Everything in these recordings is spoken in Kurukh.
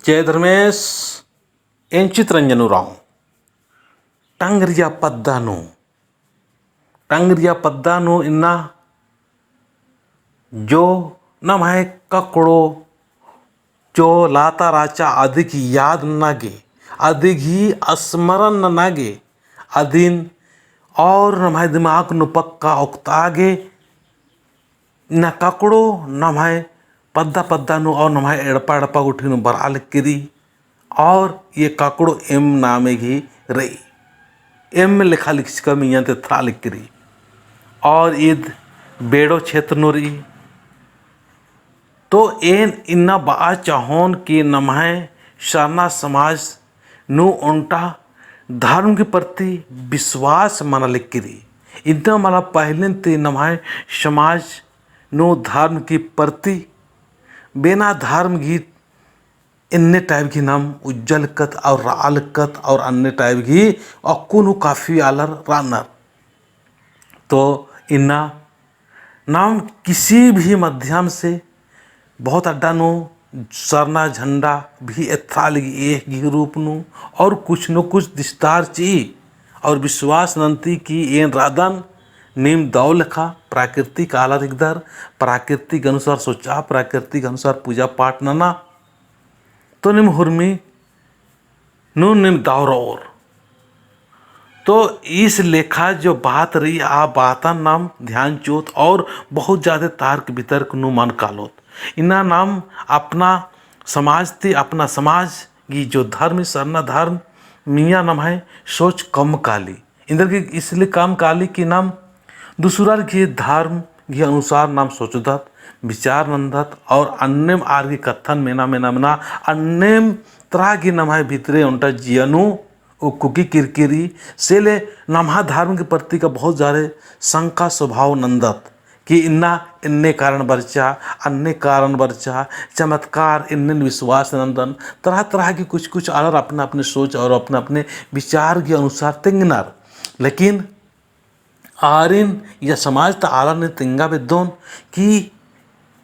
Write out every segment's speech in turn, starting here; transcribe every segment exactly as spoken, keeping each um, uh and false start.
जय धर्मेस, एन चितरंजन उराँव। टंगरिया पद्दा नू, टंगरिया पद्दा नू इन्ना जो नम्है ककड़ो जो लाता राचा अदिगही याद नना गे, अदिगही स्मरण नना गे, अदिन और नम्है दिमाग नू पक्का ओक्ता गे, इन्ना ककड़ो नम्है पद्दा पद्दा नू और नम्है एड़पा एड़पा गुट्ठी नू बरआ लगी रई। और ये ककड़ो एम नामे गही रई। एम लेखा लिखचका मइय्याँ ती एथरआ लगी रई। और ईद बेड़ो क्षेत्र नू रई। तो एन इन्ना बआ चाहोन कि नम्है सरना समाज नू ओन्टा धर्म की प्रति विश्वास मना लगी रई। इन्ना मला पहिलेन ती नम्है समाज नू धर्म की प्रति बिना धर्म गही एन्ने type गही नाम उज्जा लक्कत और रआ लक्कत और अन्ने type गही अक्कुन हूँ काफी आलर रअनर। तो इन्ना नाम किसी भी माध्यम से बहुत अड्डा नू सरना झंडा भी एथरआ लगी एह गही रूप नू और कुछ न कुछ दिस्तार चिई और विश्वास नन्ती कि एन रअदन नीम दव लेखा प्राकृतिक आलर हिकदर, प्राकृतिक अनुसार सोचा, प्राकृतिक अनुसार पूजा पाठ नना। तो नीम हुरमी नू नीम दव रओर। तो इस लेखा जो बात रई, आ बातन नाम ध्यान चिओत और बहुत ज्यादा तर्क वितर्क नू मल कालोत। इन्ना नाम अपना समाज ती, अपना समाज गही जो धर्म, सरना धर्म मइय्याँ नम्है सोच कम काली। एन्देरगे इसलिए कम काली कि नाम दुसरार गही धर्म गही अनुसार नाम सोचदत, विचार नन्दत और अन्नेम आर गही कत्थन मेना, मेना, मेना, अन्नेम तरह गही नम्है भितरे ओन्टा जिया नू उक्की किरकिरी, से ले नम्है धर्म गही प्रति का बहुत ज्यादा शंका स्वभाव नन्दत। कि इन्ना एन्ने कारण बरचा, अन्ने कारण बरचा, चमत्कार एन्ने विश्वास नन्दन, तरह तरह की कुछ कुछ आलर अपने अपने सोच और अपने अपने विचार के अनुसार तेंगनर। लेकिन आरिन या समाज ता आलर ने तेंगा बेद्दोन कि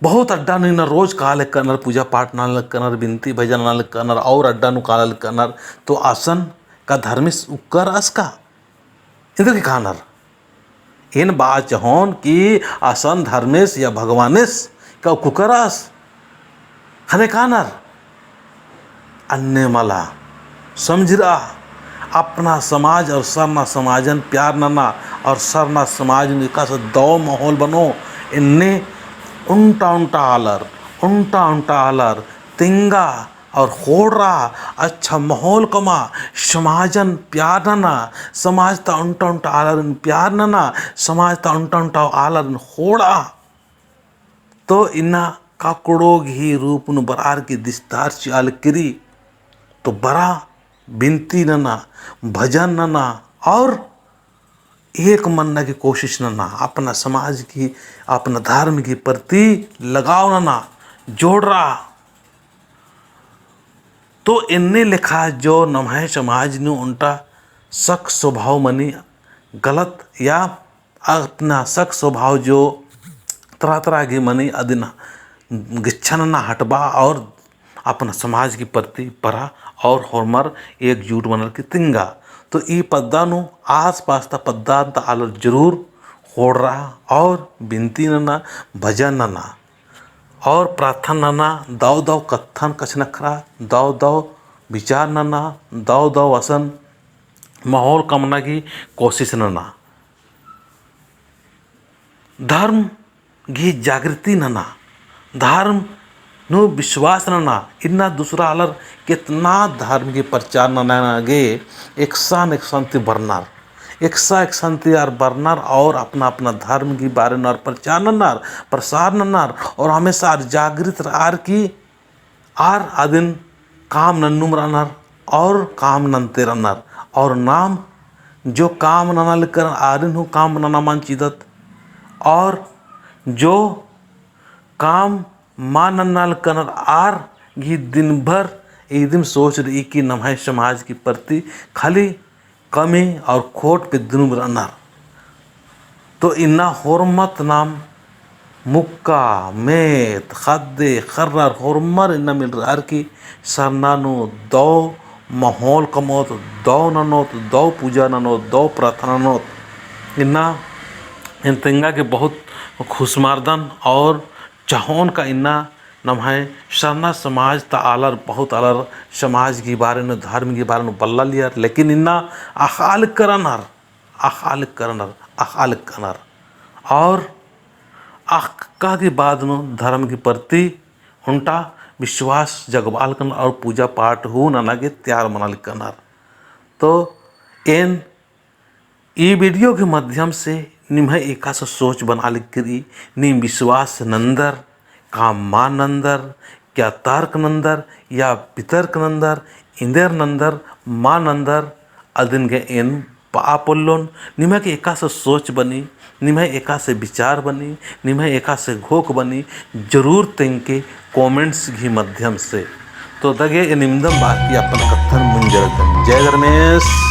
बहुत अड्डा नू इन्ना रोज काला लक्कनर, पूजा पाठ नना लक्कनर, बिनती भजन नना लक्कनर और अड्डा नू काला लक्कनर, तो असन का धर्मेस उक्कर अस का? एन्देरगे कानर। एन बआ चहोन कि असन धर्मेस या भगवानेस का उक्कर अस? ख़ने कानर। अन्ने मला समझरआ, अपना समाज और सरना समाजन प्यार नना और सरना समाज नू एकासे दव माहौल बनो, एन्ने ओन्टा ओन्टा आलर, ओन्टा ओन्टा आलर तेंगा और ख़ोंड़रआ, अच्छा माहौल कमआ, समाजन प्यार नना, समाज ता ओन्टा ओन्टा आलरन प्यार नना, समाज ता ओन्टा ओन्टा आलरन ख़ोंड़आ। तो इन्ना काकड़ो गही रूप नू बरअर की दिस्तार चिआ लक्की रई। तो बरआ, बिनती नना, भजन नना और एक मन्ना की कोशिश नना, अपना समाज की, अपना धर्म की प्रति लगाव नना, जोड़रआ। तो एन्ने लेखा जो नम्है समाज नू ओन्टा शक स्वभाव मनी, गलत या अपना शक स्वभाव जो तरह तरह की मनी अदिन गिच्छा नना हटबआ और अपना समाज की प्रति बरआ और होरमर एकजुट मनर की तिंगा। तो ई पद्दा नू आसपास ता पद्दा ता आलर जरूर ख़ोंड़रआ और बिनती नना, भजन नना और प्रार्थना नना, दव दव कत्थन कछनखरआ, दव दव विचार नना, दव दव असन माहौल कमना की कोशिश नना। धर्म गही जागृति नना, धर्म नू विश्वास नना। इन्ना दूसरा आलर केतना धर्म गही प्रचार नना गे एकसन एकसन ती बरनर, एकसन एकसन ती आर बरनर और अपना अपना धर्म गही बारे नू आर प्रचार ननर, प्रसार ननर और हमेशा आर जागृत रअर की आर अदिन काम नन्नुम रअनर और काम नन्ते रअनर। और नाम जो काम नना लक्कनर आरिन हूँ काम नना मल चिदत। और जो काम मल नना लक्कनर आर गही दिन भर इदिम सोच रई कि नम्है समाज की प्रति खाली कमी और खोट बेद्दनुम रअनर। तो इन्ना होरमत नाम मुक्का, मेत, ख़द्दे, ख़र्रर, होरमर इन्ना मिलरअर की सरना नू दौ महौल कमओत, दौ ननोत, दौ पूजा ननोत, दौ प्रार्थना ननोत। इन्ना एन तेंगा गे बहुत खुश मारदन और चाहोन का इन्ना नम्है सरना समाज ता आलर बहुत आलर समाज की बारे नू, धर्म की बारे नू बल्लालियर, लेकिन इन्ना अख़आ लगनर, अख़आ लगनर, अख़आ लगनर। और अख़आ की बाद नू धर्म की प्रति ओन्टा विश्वास जगबआ लगनर और पूजा पाठ हूँ नना गे तैयार मना लगनर। तो एन ई video के माध्यम से निम्है एकासे सोच बनआ लगी रई, नीम विश्वास नंदर, का मल नंदर, का तर्क नंदर या वितर्क नंदर, एन्देर नंदर, मल नंदर, अदिन गे एन बआ पोल्लोन। निम्है एकासे सोच बनी, निम्है एकासे विचार बनी, निम्है एकासे घोख बनी, जरूर तेंगके comments गही माध्यम से। तो दगे एन इवंदम बअर की अपन कत्थन मुंजरदन। जय धर्मेस।